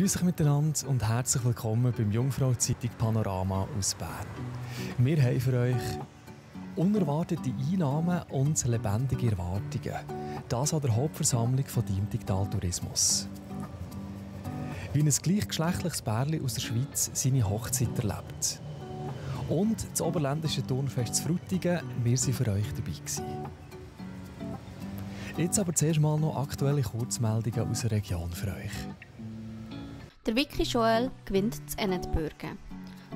Grüß euch miteinander und herzlich willkommen beim Jungfrau-Zeitung Panorama aus Bern. Wir haben für euch unerwartete Einnahmen und lebendige Erwartungen. Das an der Hauptversammlung von Diemtigtal Tourismus. Wie ein gleichgeschlechtliches Pärchen aus der Schweiz seine Hochzeit erlebt. Und das Oberländische Turnfest zu Frutigen, wir waren für euch dabei gewesen. Jetzt aber zuerst mal noch aktuelle Kurzmeldungen aus der Region für euch. Der Vicky Joel gewinnt das Ennetbürgen.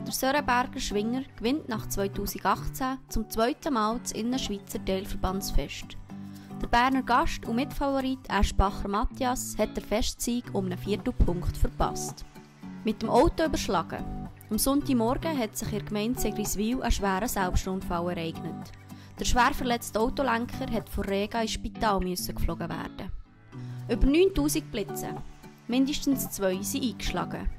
Der Sörenberger Schwinger gewinnt nach 2018 zum zweiten Mal das Innerschweizer Teilverbandsfest. Der Berner Gast und Mitfavorit Aschbacher Matthias hat den Festsieg um einen Viertelpunkt verpasst. Mit dem Auto überschlagen. Am Sonntagmorgen hat sich in der Gemeinde Segriswil ein schwerer Selbstunfall ereignet. Der schwer verletzte Autolenker hat von Rega ins Spital geflogen werden. Über 9000 Blitze. Mindestens 2 sind eingeschlagen.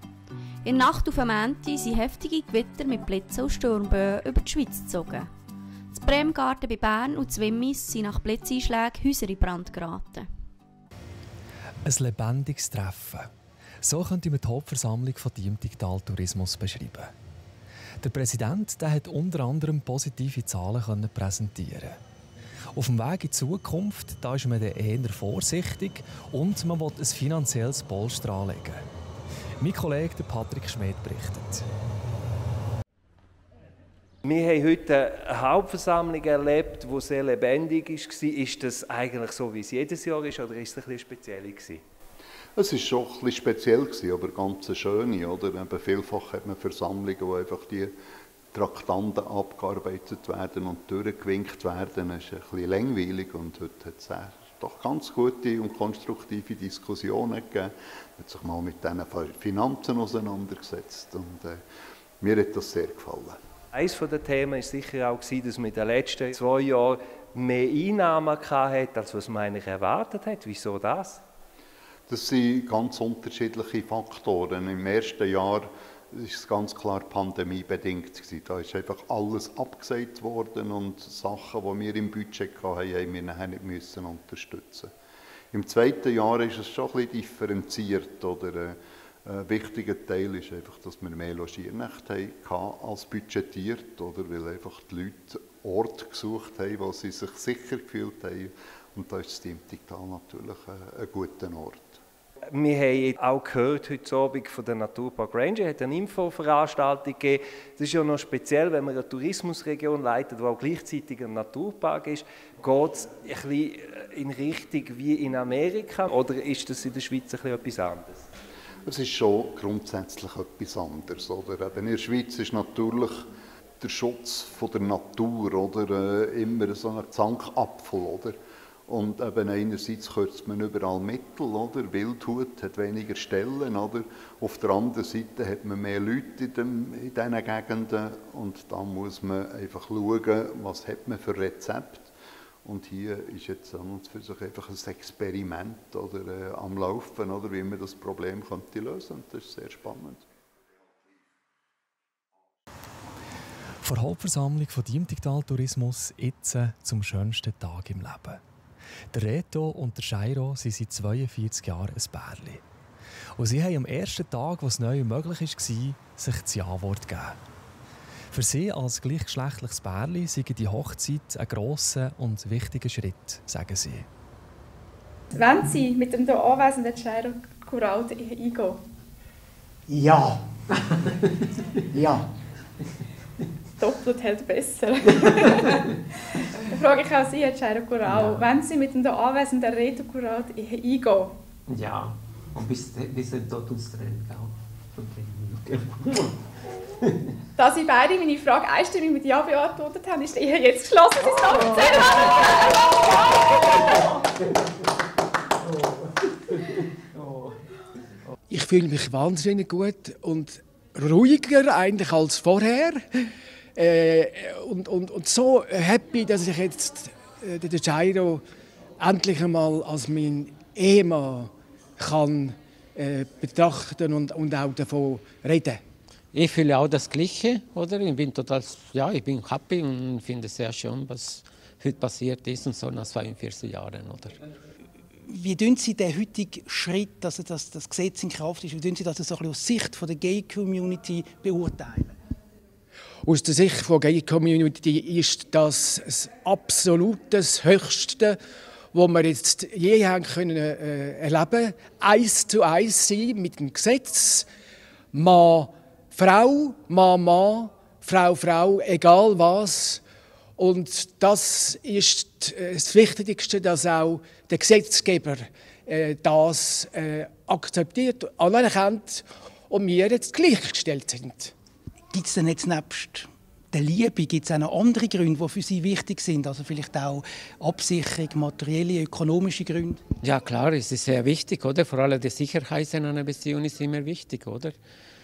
In der Nacht auf den Montag sind heftige Gewitter mit Blitzen und Sturmböen über die Schweiz gezogen. Das Bremgarten bei Bern und Wimmis sind nach Blitzeinschlägen Häuser in Brand geraten. Ein lebendiges Treffen. So könnte man die Hauptversammlung von Diemtigtal Tourismus beschreiben. Der Präsident hat unter anderem positive Zahlen präsentieren. Auf dem Weg in die Zukunft da ist man eher vorsichtig und man will ein finanzielles Polster anlegen. Mein Kollege Patrick Schmidt berichtet. Wir haben heute eine Hauptversammlung erlebt, die sehr lebendig war. Ist das eigentlich so, wie es jedes Jahr ist, oder ist es ein bisschen speziell gewesen? Es war schon ein bisschen speziell, aber ganz schön. Oder? Eben vielfach hat man Versammlungen, wo einfach die Traktanten abgearbeitet werden und durchgewinkt werden. Das ist ein bisschen langweilig und heute hat es doch ganz gute und konstruktive Diskussionen gegeben. Man hat sich mal mit diesen Finanzen auseinandergesetzt und mir hat das sehr gefallen. Eines der Themen war sicher auch, dass man in den letzten 2 Jahren mehr Einnahmen hatte, als was man eigentlich erwartet hat. Wieso das? Das sind ganz unterschiedliche Faktoren. Im ersten Jahr war es ganz klar pandemiebedingt. Da ist einfach alles abgesagt worden und Sachen, die wir im Budget hatten, haben wir nachher nicht müssen unterstützen. Im zweiten Jahr ist es schon ein bisschen differenziert. Oder ein wichtiger Teil ist einfach, dass wir mehr Logiernächte hatten als budgetiert, oder weil einfach die Leute Orte gesucht haben, wo sie sich sicher gefühlt haben. Und da ist das Diemtigtal natürlich ein guter Ort. Wir haben auch gehört, heute Abend von der Naturpark Ranger hat eine Infoveranstaltung gegeben. Das ist ja noch speziell, wenn man eine Tourismusregion leitet, die auch gleichzeitig ein Naturpark ist. Geht es ein bisschen in Richtung wie in Amerika oder ist das in der Schweiz ein bisschen etwas anderes? Es ist schon grundsätzlich etwas anderes. Oder? In der Schweiz ist natürlich der Schutz von der Natur oder, immer so ein Zankapfel. Oder? Und eben einerseits kürzt man überall Mittel, oder? Wildhut hat weniger Stellen, oder? Auf der anderen Seite hat man mehr Leute in diesen Gegenden und da muss man einfach schauen, was hat man für Rezepte. Und hier ist jetzt an und für sich einfach ein Experiment oder, am Laufen, oder, wie man das Problem könnte lösen. Und das ist sehr spannend. Vor der Hauptversammlung von Diemtigtal Tourismus jetzt zum schönsten Tag im Leben. Der Reto und der Jairo sind seit 42 Jahren ein Pärchen. Und sie haben am ersten Tag, wo es neu möglich war, sich das Ja-Wort gegeben. Für sie als gleichgeschlechtliches Pärchen sei die Hochzeit ein grosser und wichtiger Schritt, sagen sie. Wollen Sie mit dem hier anwesenden Jairo Kuralt eingehen? Ja. Ja. Doppelt hält besser. Dann frage ich auch Sie, Jairo Kural, ja. Wenn Sie mit dem hier anwesenden Reto Kural eingehen? Ja, und bis dann dort uns trennen, Da Sie beide meine Frage einstimmig mit Ja beantwortet haben, ist die Ehe jetzt geschlossen. Sie sind offiziell Ich fühle mich wahnsinnig gut und ruhiger eigentlich als vorher. Und so happy, dass ich jetzt den Jairo endlich einmal als mein Ehemann kann betrachten und auch davon reden. Ich fühle auch das Gleiche, oder? Ich bin total, ja, ich bin happy und finde es sehr schön, was heute passiert ist und so nach 42 Jahren, oder? Wie tun Sie den heutigen Schritt, dass das Gesetz in Kraft ist, wie tun Sie das so ein bisschen aus Sicht der Gay-Community beurteilen? Aus der Sicht der Gay-Community ist das das absolute Höchste, was wir jetzt je haben können erleben. 1:1 sein mit dem Gesetz. Mann, Frau, Mann, Mann, Frau, Frau, egal was. Und das ist das Wichtigste, dass auch der Gesetzgeber das akzeptiert, anerkennt und wir jetzt gleichgestellt sind. Gibt es denn jetzt nebst der Liebe gibt's auch noch andere Gründe, die für Sie wichtig sind? Also vielleicht auch Absicherung, materielle, ökonomische Gründe? Ja klar, es ist sehr wichtig, oder? Vor allem die Sicherheit in einer Beziehung ist immer wichtig, oder?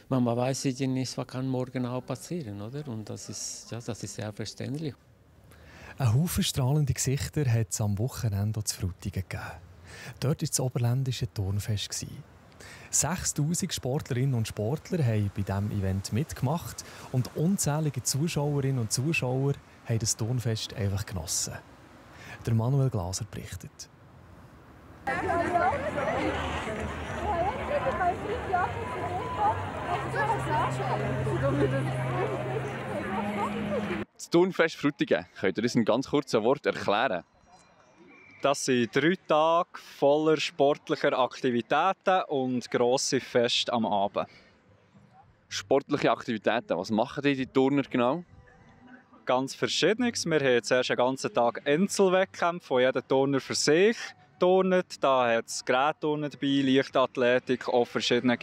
Man weiß nicht, was kann morgen auch passieren, oder? Und das ist sehr verständlich. Ein Haufen strahlende Gesichter hat es am Wochenende zu Frutigen gegeben. Dort war das Oberländische Turnfest. 6000 Sportlerinnen und Sportler haben bei diesem Event mitgemacht und unzählige Zuschauerinnen und Zuschauer haben das Turnfest einfach genossen. Der Manuel Glaser berichtet. Das Turnfest Frutigen, könnt ihr das in ganz kurzen Worten erklären? Das sind 3 Tage voller sportlicher Aktivitäten und grosse Feste am Abend. Sportliche Aktivitäten, was machen die Turner genau? Ganz Verschiedenes. Wir haben zuerst einen ganzen Tag Einzelwettkämpfe, wo jeder Turner für sich turnet. Da hat es Gerätturnen dabei, Leichtathletik, auch verschiedene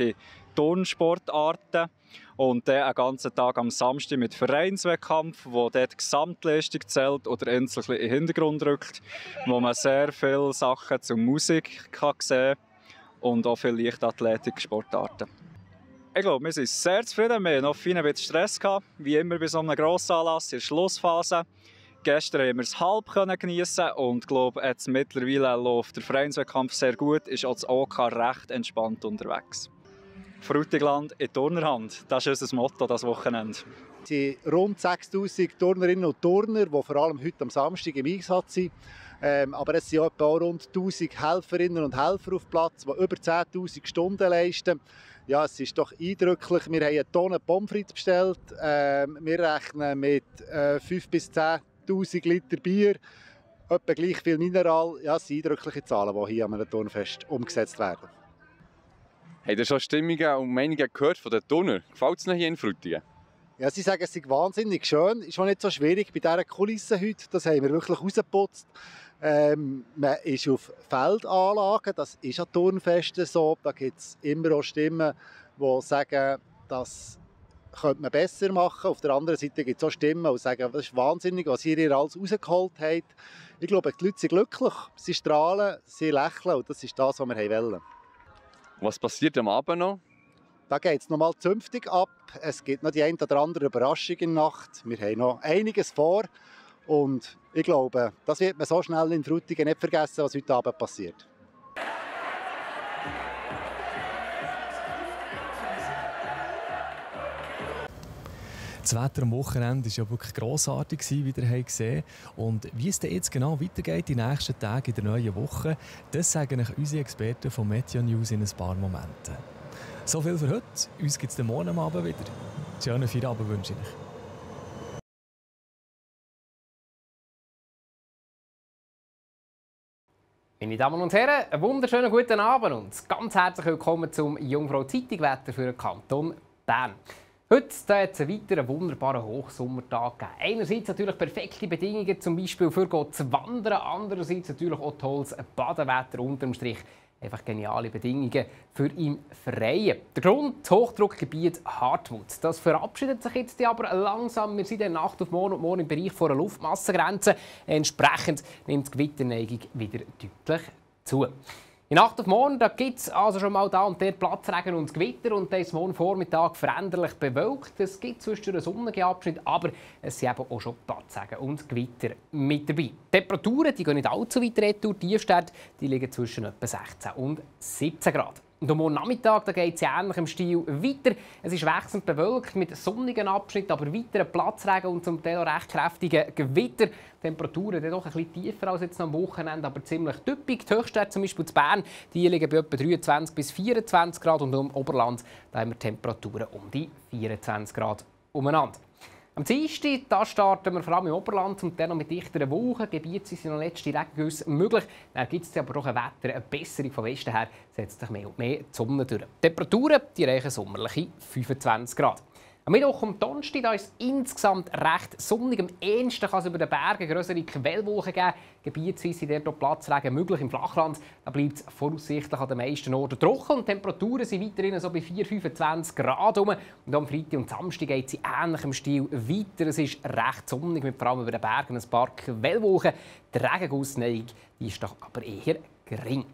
Turnsportarten. Und dann einen ganzen Tag am Samstag mit Vereinswettkampf, wo dort die Gesamtleistung zählt oder Einzel in den Hintergrund rückt, wo man sehr viele Sachen zur Musik kann sehen kann und auch viele Leichtathletik-Sportarten. Ich glaube, wir sind sehr zufrieden. Wir hatten noch ein bisschen Stress gehabt, wie immer bei so einem Grossanlass in der Schlussphase. Gestern konnten wir es halb geniessen und ich glaube, jetzt mittlerweile läuft der Vereinswettkampf sehr gut, ist auch das OK recht entspannt unterwegs. Frutigland in Turnerhand, das ist unser Motto das Wochenende. Es sind rund 6000 Turnerinnen und Turner, die vor allem heute am Samstag im Einsatz sind. Aber es sind auch rund 1000 Helferinnen und Helfer auf Platz, die über 10'000 Stunden leisten. Ja, es ist doch eindrücklich. Wir haben eine Tonne Pommes frites bestellt. Wir rechnen mit 5.000 bis 10'000 Liter Bier, etwa gleich viel Mineral. Ja, es sind eindrückliche Zahlen, die hier an einem Turnfest umgesetzt werden. Habt ihr schon Stimmungen und Meinungen gehört von den Turnern? Gefällt es ihnen hier in Frutigen? Ja, sie sagen, es ist wahnsinnig schön. Ist auch nicht so schwierig bei dieser Kulisse heute. Das haben wir wirklich rausgeputzt. Man ist auf Feldanlagen, das ist an Turnfesten so. Da gibt es immer auch Stimmen, die sagen, das könnte man besser machen. Auf der anderen Seite gibt es auch Stimmen, die sagen, das ist wahnsinnig, was ihr hier alles rausgeholt habt. Ich glaube, die Leute sind glücklich, sie strahlen, sie lächeln und das ist das, was wir wollen. Was passiert am Abend noch? Da geht es nochmal zünftig ab. Es gibt noch die eine oder andere Überraschung in der Nacht. Wir haben noch einiges vor. Und ich glaube, das wird man so schnell in Frutigen nicht vergessen, was heute Abend passiert. Das Wetter am Wochenende war ja wirklich grossartig, wie ihr gesehen habt. Und wie es denn jetzt genau weitergeht, die nächsten Tage in der neuen Woche, das sagen euch unsere Experten von Meteo News in ein paar Momenten. So viel für heute. Uns gibt es den morgen am Abend wieder. Schönen Feierabend wünsche ich euch. Meine Damen und Herren, einen wunderschönen guten Abend und ganz herzlich willkommen zum Jungfrau Zeitung-Wetter für den Kanton Bern. Heute hat es einen weiteren wunderbaren Hochsommertag gegeben. Einerseits natürlich perfekte Bedingungen, zum Beispiel für zu wandern, andererseits natürlich auch tolles Badewetter unterm Strich. Einfach geniale Bedingungen für im Freien. Der Grund, das Hochdruckgebiet Hartmut. Das verabschiedet sich jetzt aber langsam. Wir sind in der Nacht auf morgen und morgen im Bereich von einer Luftmassengrenze. Entsprechend nimmt die Gewitterneigung wieder deutlich zu. In der Nacht auf morgen gibt es also schon mal da und dort Platzregen und Gewitter und dann ist morgen Vormittag veränderlich bewölkt. Es gibt zwischen einen sonnigen Abschnitt, aber es sind eben auch schon Platzregen und Gewitter mit dabei. Die Temperaturen die gehen nicht allzu weit retour. Die Tiefstwerte liegen zwischen etwa 16 und 17 Grad. Und am morgen Nachmittag geht es in ähnlichem Stil weiter. Es ist wechselnd bewölkt mit sonnigen Abschnitten, aber weiteren Platzregen und zum Teil auch recht kräftigen Gewitter. Die Temperaturen sind doch ein bisschen tiefer als jetzt am Wochenende, aber ziemlich typisch. Die Höchstwerte zum Beispiel in Bern die liegen bei etwa 23 bis 24 Grad und im Oberland da haben wir Temperaturen um die 24 Grad umeinander. Am Dienstag da starten wir vor allem im Oberland und dann noch mit dichteren Wolken. Gebiete sind noch letzte Regengüsse möglich. Dann gibt es aber auch ein Wetter, eine Besserung von Westen her, setzt sich mehr und mehr die Sonne durch. Die Temperaturen die reichen sommerliche 25 Grad. Am Mittwoch und Donnerstag da ist es insgesamt recht sonnig. Am ehesten kann es über den Bergen größere Quellwolken geben. Gebietsweise sind dort Platzregen möglich im Flachland. Da bleibt es voraussichtlich an den meisten Orten trocken. Und die Temperaturen sind weiterhin so bei 4-25 Grad. Und am Freitag und Samstag geht es in ähnlichem Stil weiter. Es ist recht sonnig, mit vor allem über den Bergen ein paar Quellwolken. Die Regengussneigung ist doch aber eher gering.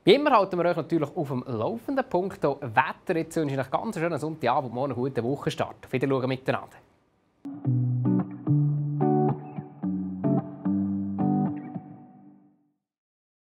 Wie immer halten wir euch natürlich auf dem laufenden Punkt. Wetter, jetzt wünsche ich euch einen ganz schönen Sonntagabend und morgen einen guten Wochenstart. Auf Wiedersehen miteinander.